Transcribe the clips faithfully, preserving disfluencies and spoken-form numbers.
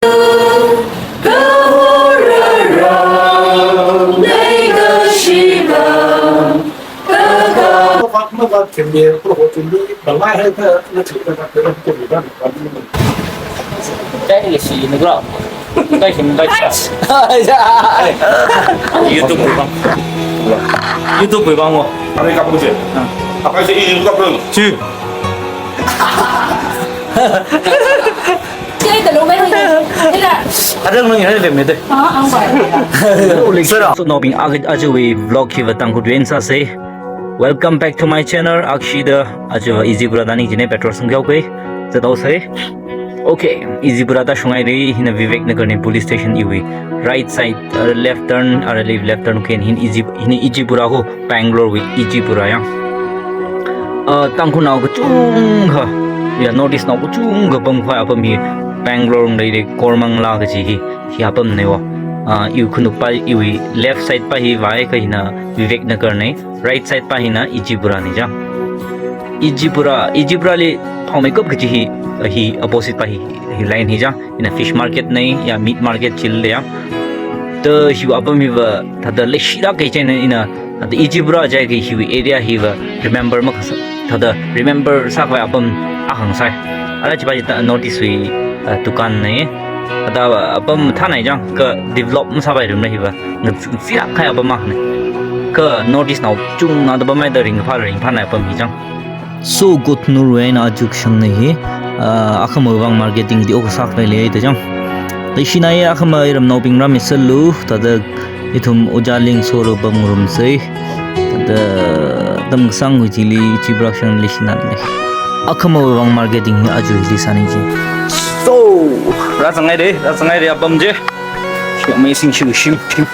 Chai le si ni kura. Kai si ni kai. YouTube bang. YouTube bang mo. Kami kapung je. Apa sih ini buka belum? Ci. Ci, dah lupa ni. Tidak. Ada nang yang ada mete. Ah, ang bai. Sir, so no bing ag aja we vlog hiva Tangkhul duen sa se. Welcome back to my channel. Akshida aja Ejipura dani jine petrol sung kau kwe. Zatau se. Okay, Ejipura ta shungai re hina Vivek Nagar ni police station iwi. Right side, uh, left turn, ara left, left turn khen hin Ejip, hina Ejipura ho, Bangalore wi Ejipura yang. Uh, Tangkhul nao kachungkha, ya, North East nao kachungkha pamkhavai apam hi Bangalore ngai re Koramangala kaji hi, hi apam ne wa. Uh, iwi khunuk pa iwi left side pa hi vai ka hina Vivek Nagar ne. Right side pa hina Ejipura ni jang. Ejipura, Ejipura li phaomei kop kaji hi, hi opposite pa hi, hi line hi jang. Ina fish market nei, ya meat market chil le ya. Te hi apam hiva thada leishira kei chen ina, thada Ejipura jai kei hi area hiva remember mak thada remember sakhavai apam ahang sai. Ala chipa chita North East wi, uh, dukan nei. Thada apam thanai jang ka develop masāpai rum na hiva. Ngazira khai apam mak ne. Ka North East nao chung na da bamai da ringphā ringphānai apam hi jang. So good nurwe na ajuk shang ne hi. Ah, akhama vang marketing di ok sak le le da jang. Leishinai akhama iram nao bing ram isalu, thada ithum ujaling solo bam rum sei. Thada tam sang hu chili chi brak shang leishinai le. Akhama vang marketing hi ajuk li sani ji. So, ra sangai de, ra sangai de apam je. Amazing, shim, shim, shim.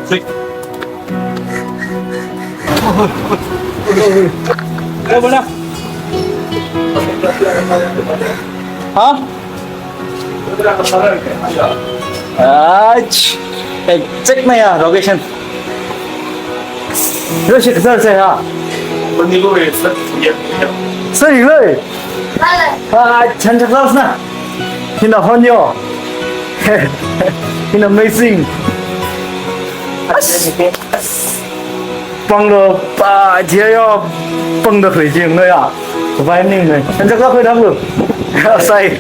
Sweet. Huh? Ach. Exact na ya location. Yo, shi kasar se ha. Sir, hi loi. Ah, chan chak laos na. Hina honyo. Hina amazing. Panglo pa jia yo. Pangda khui jing no ya. Vai ning ne. Chan chak laos khui dam lu. Sai.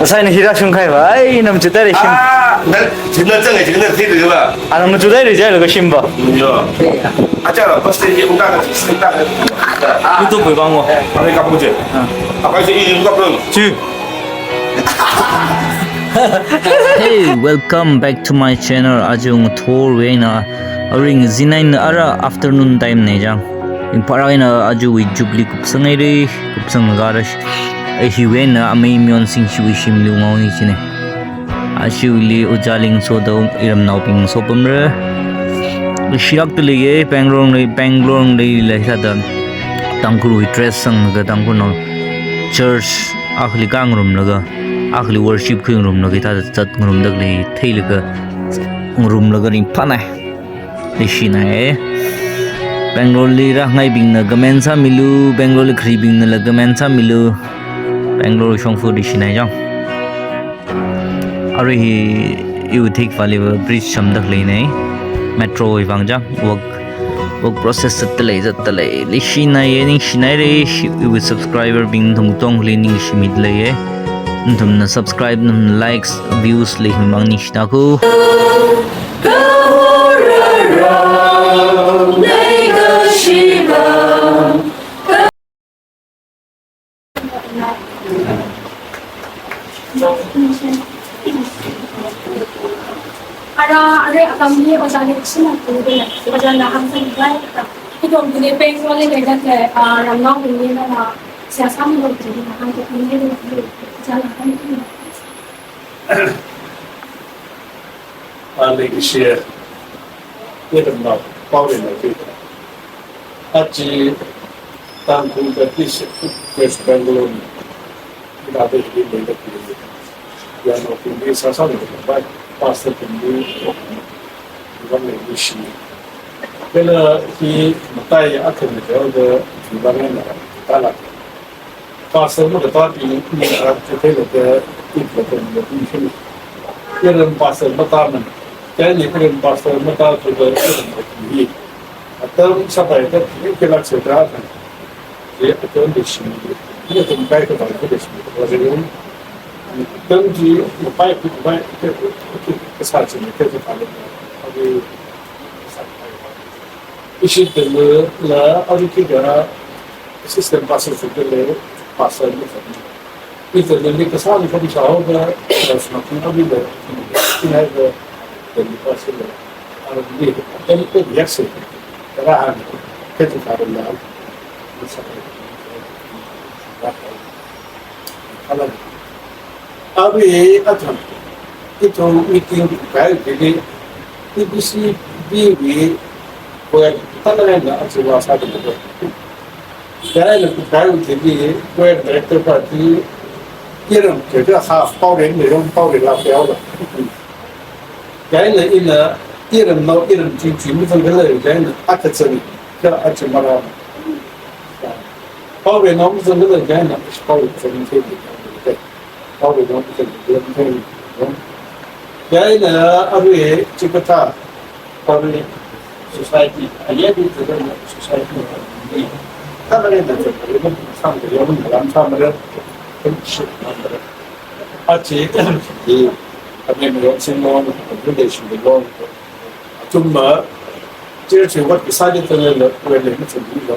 Sai ni hira shung khai vai nam chita re shim. Ah, na china chang china thi de ba. Ana mu chudai ri jai lo ka shim ba. Yo. Acha la pas te ye unta ka sita. YouTube bang mo. Kami kapung je. Apa sih ini buka belum? Ci. Hey, welcome back to my channel. Aja ngathor wena aring zinain ara afternoon time ne jang. Ringphāra ina aja wi Jubilee kupsang ai re, kupsang ga ra. Ai hi wena amei myon sing shi wi shim liu ngau ni chine. Ashi wi li ujaling so da iram nao bing so pam re. Shirak tu le ye Bangalore le, Bangalore le le sa da Tangkhul wi dress sang ga Tangkhul nao church akhli ka ngarum laga, akhli worship khui ngarum laga, ta chat ngarum dak le thei laga ngarum laga ringphānai. Leishinai. Bangalore li rāngai bingna comment sāmilu, Bangalore li khri bingna la comment sāmilu. Bangalore shongfa leishinai jang. Arui hi iwui thik vali va bridge shamdak leinai. Metro wui vang jang. Work, work process zatdalei, zatdalei. Leishinai ye, ningshinai re, shi, iwui subscriber bing thung tongli ningshimidalei ye. Nathumna subscribe, nathumna likes, views li himang ningshina ko. Ara, ara, atam ni ojāli kusina kudele, ojāna hāngsan bai ta. Itom kudele peng wale le gat le, ah, ramnao kudele na, siya sam lo kudele na hāngsan kudele, ojāna hāngsan. A leikashi, iramnao, paorinao khuida. Aja Tangkhul Baptist Church Bangalore li, ina de hili leida khuida. Yāmnaobingli sāsāda khavai, pastor bingli, iram leishi. Kala hi matai akhana da, iram na, tala. Pastor makatā pi, mi ara chithei lada, ip lada, mi lada, mi shini. Iram pastor matāman. Chieina iram pastor matāthuda iram kapi hi. Atam sāpai ta, ikhilak se ta ta. Ye atam de shi. Ye atam kai ka bai ka de shi. Wa je yung. Atam ji, mapai ku bai, ka, ka, ka sa chi, ka, ka, ka, ka, ka, Ishi tengla, la, arui kikha assistant pastor singkha le, pastor ni sami. Ita tengli kasā ni kami sāhaoda, la, smakin kami le, ina le, tengli pastor le, arui ni, tengli ko yak se, kara han, ketu kara la, ni sa, Alam. Arui athang. Ithum meeting kai kili. T B C B wui choir tala na achiwa sa de. Chieina kai kili choir director pa ti iram ke ka half Paoren ne yong Paoren la peo la. Chieina ina iramnao iram chi chi mi thang kala chieina akachani ka achi mara. Paoren nao mi thang kala chieina Paoren thang kala. Paoren nao mi thang kala. Chieina arui chikathā arui society, aya di thang society. Kala na thang kala, thang kala, lam thang kala, thang kala. Achi, di, kami mi yong sing long, relation bi long. Athumna, church wui ot kasā di tangla, wui le mi thang di lo.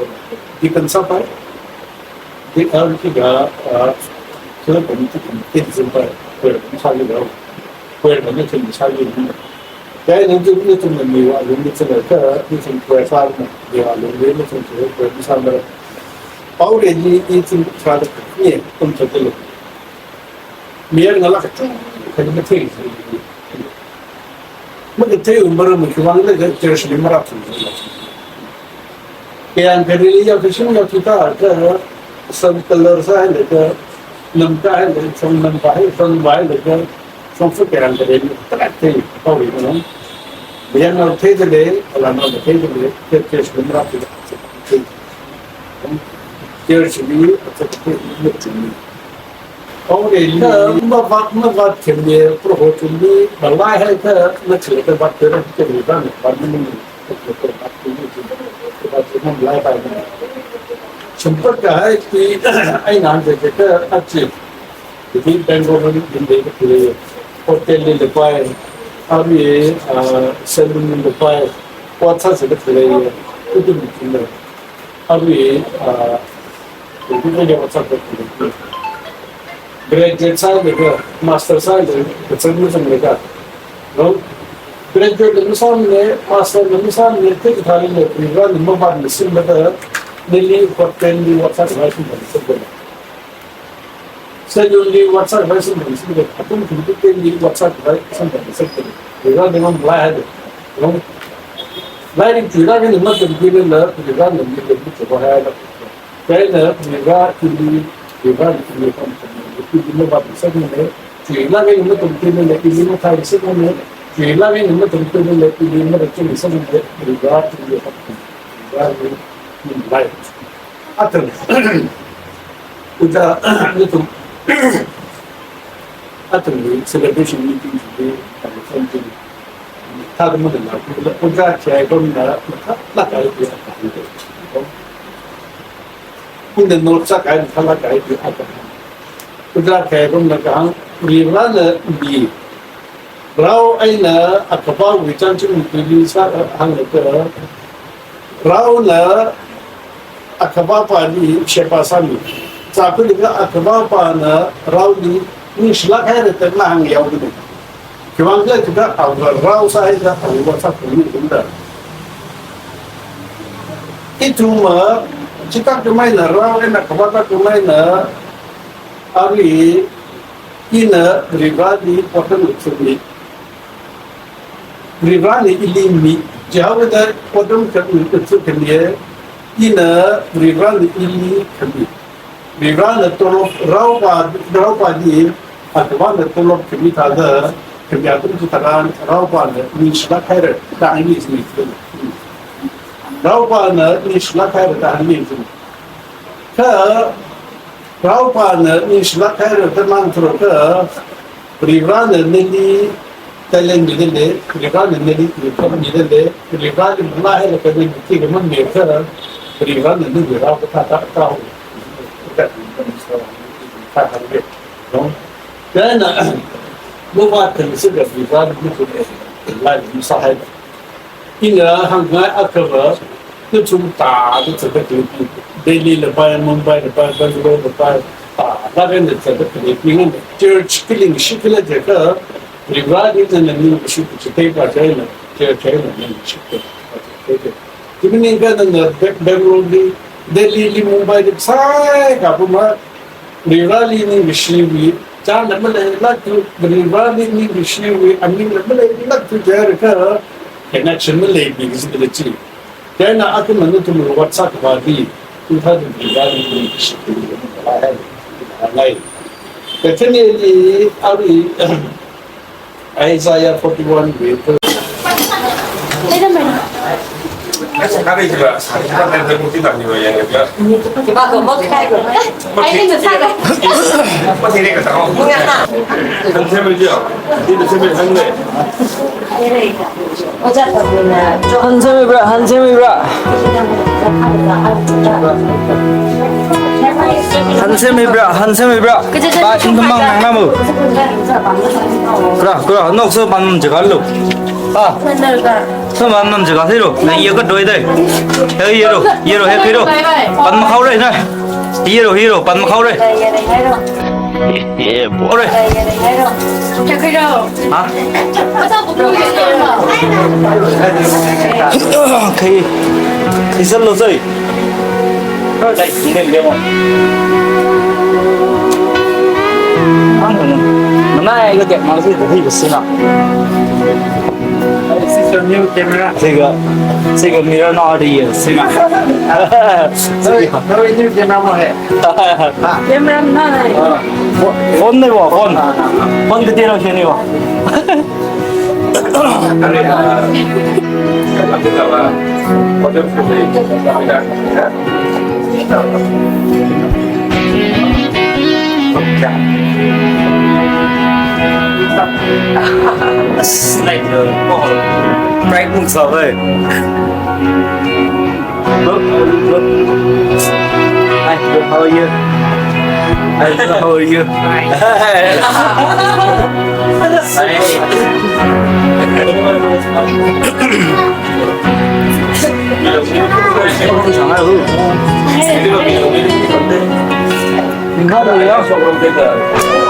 Deacon sāpai. Di, ah, kikha, ah, kikha committee committee di zingpai. Wui le mi thang di lo. Wui le mi thang di lo. Chieina ithum, ithum miwui alungli thang ka, ithum wui sā, miwui alungli, ithum wui sā mara. Paoren ni, ithum sā da, ni, ithum thang kala. Mayar ngalā kachungkha ni mathei. Makathei um maram khiwuivang khala church li marāthu. Kayāng khareli ya fashion ya kita ka sun color sāhailaga, nam kahai le, shong nam pahai, shong pahailaga, shong su kayāng khareli, tarākha thei, kau ri no. Mayarnao theida lei, alanao theida lei, church li marāthu. Church li, athum Paoren na mavāt, mavāt khami, Proho chili, malai hai ka, na chili ka vāt kara, khami vāt, vāt ni ni. Vāt ni ni, malai pai ni. Chumpa kahai ki, ai nan de ka, achi. Di Bangalore ni, din de ka, hotel li lepai, arui, ah, saloon li lepai, WhatsApp se lepai, kutu ni ni. Arui, ah, kutu ni WhatsApp ni. Graduate sālaga, master sālaga, kachang mazanglaga. No? Graduate la masāmane, master la masāmane, tekatha lei, Varivarana mavātna simlaga, nali hotel li WhatsApp li simlaga. Saloon li WhatsApp li simlaga, athum thumkha li WhatsApp li simlaga. Varivarana malai haida. No? Lairik chuilāk eina matamkhuimana, Varivarana nali machuihai haida. Chieina Varivara ili, Varivara ili pam pam, ili mavātsakmane, chuilāk eina matamkhuimane, ili mathāsakmane, chuilāk eina matamkhuimane, ili marāchungsakmane, Varivara ili pam pam, Varivara ili malai. Athum, ojā, nathum, athumli celebration meeting chili, something. Thāda mathālāk, ojā khayai pamna, mathālāk kahai pi akha. Kunda nolchak kahai mathālāk kahai pi akha. Ojā khayai pamna kahāng, Varivarana ili. Rao eina Akhavāwui chānjam tuili sāhānglaga, raona Akhavāpali sheba sāmi. Chākhuilaga Akhavāpana raoli ningshilāk haira da ngahānyao kani. Khiwuivang khala jiakha awui rao sāhaida awui vāsā khuimi kunda. Ithumva, chithākhamei eina rao eina Akhavā thākhamei eina, arui ina Varivarali otram kathummi. Varivarana ili mi, Jehovahda otram kathum kathum khami, ina Varivarana ili khami. Varivarana tolop, raopa, raopali, Akhavāna tolop khami thāda, khami atam chitharan, raopana ningshilāk haira da hāngmi. Raopana ningshilāk haira da hāngmi. Kha, Prohopana ningshilāk haira da mang thura ka, Varivarana nali talent midalei, Varivarana nali income midalei, Varivarali malahailaga nali tika mameka, Varivarana nali rao kathā kathā, kathā. No? Then, uh, mova consider Varivarali nali sāhai. Ina hāngngai akhava, nathum tāda zatda khalei pi, Delhi la pai, Mumbai la pai, Bangalore la pai, tāda khalei zatda khalei pi ngan church kali shi kala jaka, Varivarali nana ningshi kachi theipa china, church china ningshi kachi. Chi maningakha nana Be-, Bangalore li, Delhi li, Mumbai li, sai kapuma, Varivarali ningshiwui, chānna maleilākthu, Varivarali ningshiwui, aming maleilākthu jiakha, connection maleipi kaji dala chi. China akhama nathum reward sākhavāli, two thousand Varivarali ningshiwui, ngai. Kathānili, ari, Isaiah forty-one wui. Handsome bra, handsome bra. Handsome bra, handsome bra. Ba, intumang nang namu. Kura, kura, nok so ban jaga lo. Ah. So ban nam jaga siro. Na iya ka doi dai. He yero, yero he kiro. Ban ma khau re na. Yero, yero, ban ma khau re. Ore. Ha? Okay. Isal lo sai. Mana ya, iga tek mau sih tadi bersih nak. This is your new camera. 这个，这个 mirror 那二的也是吗？这个。Sorry, sorry, new camera 吗？嘿。Camera 吗？Phone 的哇，phone。Phone 的电脑先的哇。 Like, oh, bright mood 所谓。 Hi, how are you? Hi, how are you? Hi.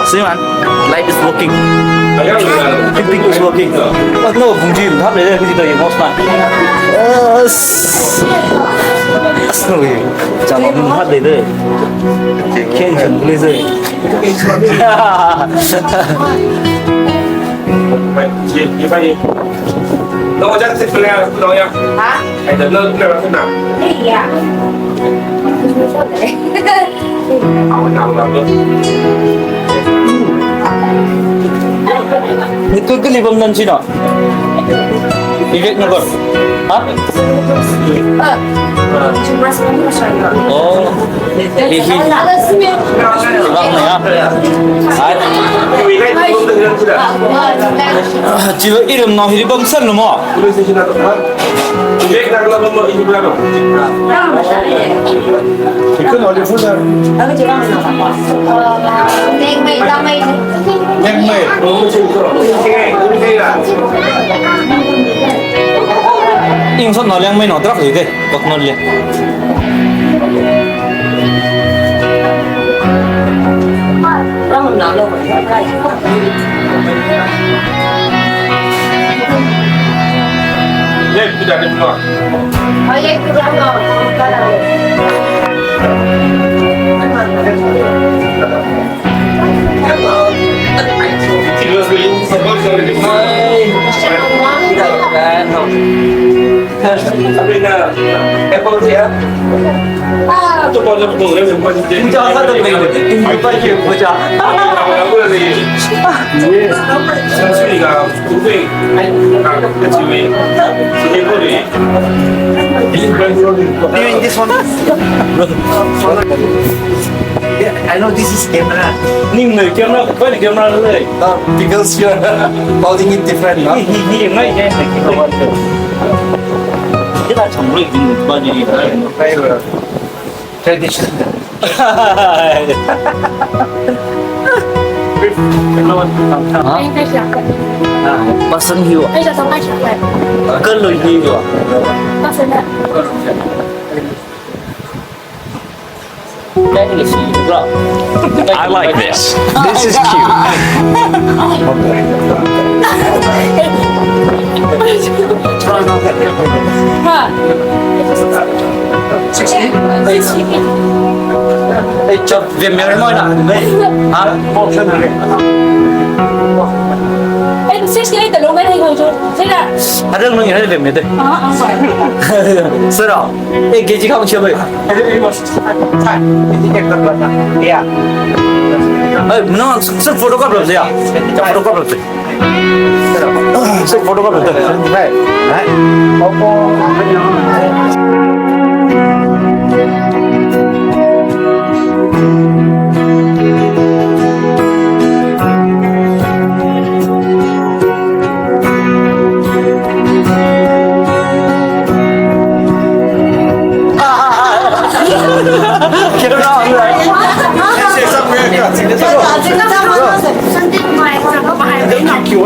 See, man, light is working. Everything is working. Oh, no, phone ji thap lei, phone ji to use, man. Yes. Yes, no, ye. Jang phone thap lei de. Khen khen, please. Ye, ye, ye. Nao ojā sit pala, nao ya. Ha? Ai, da nao pala na. Iya. Awa, nao, nao, nao. Ni tu kali bam nan sino. Vivek Nagar. Ha? Ah. Oh. Hi, hi. Ibang na ya. Hai. Ah, jiwa iram na hi bam san mo. Ikun oli full. Liangmei, Liangmei. Ing sot no Liangmei no drak li de. Kok no le. Sabrina, apple ya? Ah, tu pun tu pun, dia pun dia. Puja satu minggu. Puja, puja. Ini, this one. I know this is camera. Ning ne camera, koi ne camera le. Uh, because you're holding it different, no? Hi, hi, hi, ngai, ngai, ngai. Kita chang lui bin ba ni. Tradition. Huh? Person hiwa. Kaloi hiwa. I like this. This is cute. Hey, chap, we marry mo na? Ha? Eh, sixty-eight lo, ngai hai ko jo. Sila. Ada nung hai we me de. Ah, ah, sorry. Sir, eh, K G kau siapa? Ya. Eh, no, sir, photograph lo ya. Photograph lo. Sir, photograph lo. Hai, hai.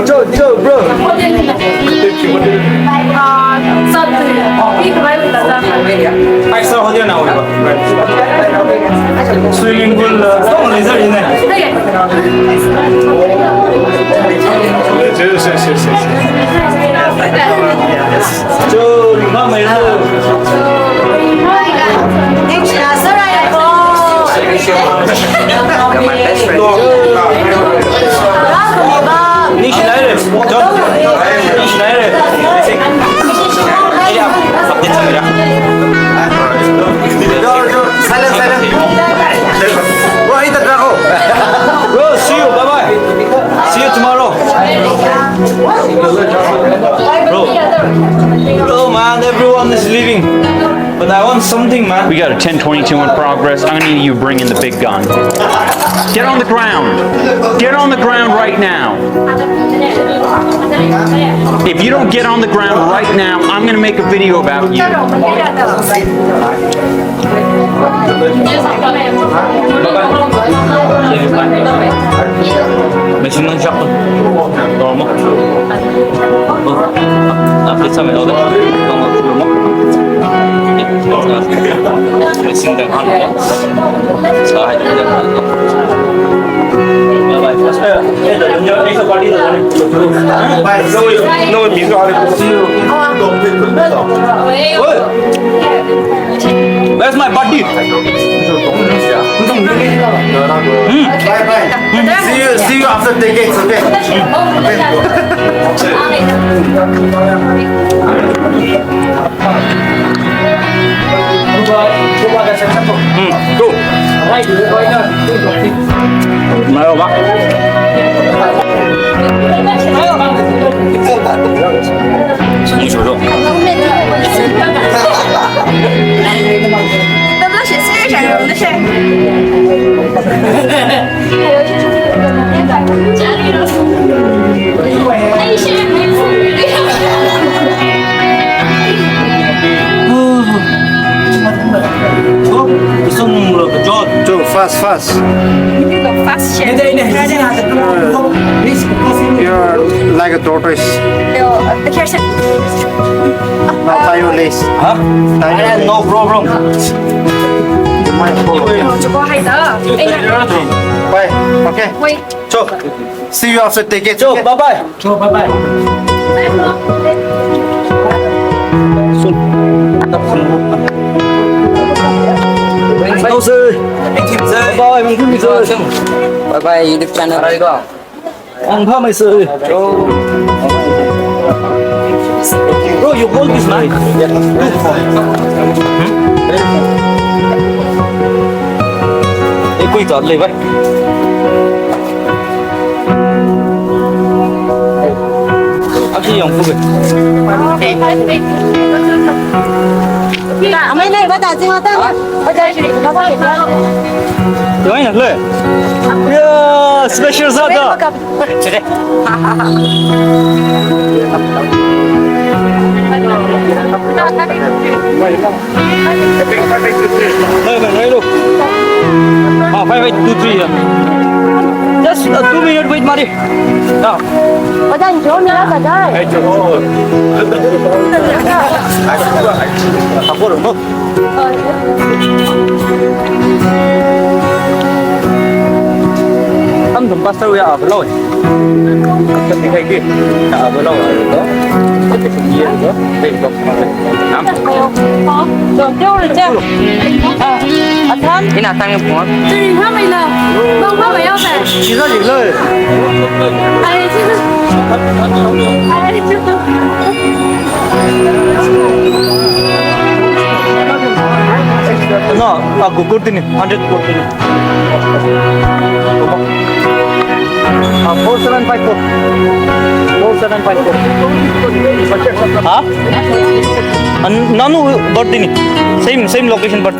Yo, yo, bro. Swimming pool, uh, song laser in there. Yes, yes, yes, yes, yes. You're my best friend. Nishi naire. John. Nishi naire. Update samira. Silent, silent. Bro, hit the track, oh. Bro, see you. Bye bye. See you tomorrow. Bro. Bro, man, everyone is leaving. But I want something, man. We got a ten twenty-two in progress. I'm gonna need you bring in the big gun. Get on the ground. Get on the ground right now. If you don't get on the ground right now, I'm gonna make a video about you. Machine gun shop. Normal. Update samira. Machine gun. Where's my buddy? Hmm. Bye bye. See you, see you after decades, okay? Hmm, go. Too fast, fast. You're like a tortoise. Now tie your lace. Huh? Tie your lace. No problem. Bye. Okay. Wait. Cho. See you after ticket. Cho, okay? Bye bye. Cho, bye bye. Soon. Thank you, sir. Bye bye, YouTube channel. Ang pha mai sir. Bro, you hold this mic. Hmm? Eh, koi thot lei bhai. Aki yang pu. Amei nai bata sing ata. Bata sing. Yoi na le. Ya, special sāda. Nai, nai, nai, look. Ah, five, five, two, three, yeah. Just, uh, two minute wait, Mari. Yeah. Bata sing, jo, mira bata. Ako, no. Tam tam pastor ya ablo. Akan dikhai ke. Ya ablo, ablo. Ye ko. Dei ko. Nam. Athan. Ina tang pon. Tui ha mai la. Bang ha mai yau sai. Chira le. Ai, chira. Ai, chira. No, a kukur tini, hundred kukur tini. Ah, four seven five four. Four seven five four. Ha? An-, nanu birth tini. Same, same location, but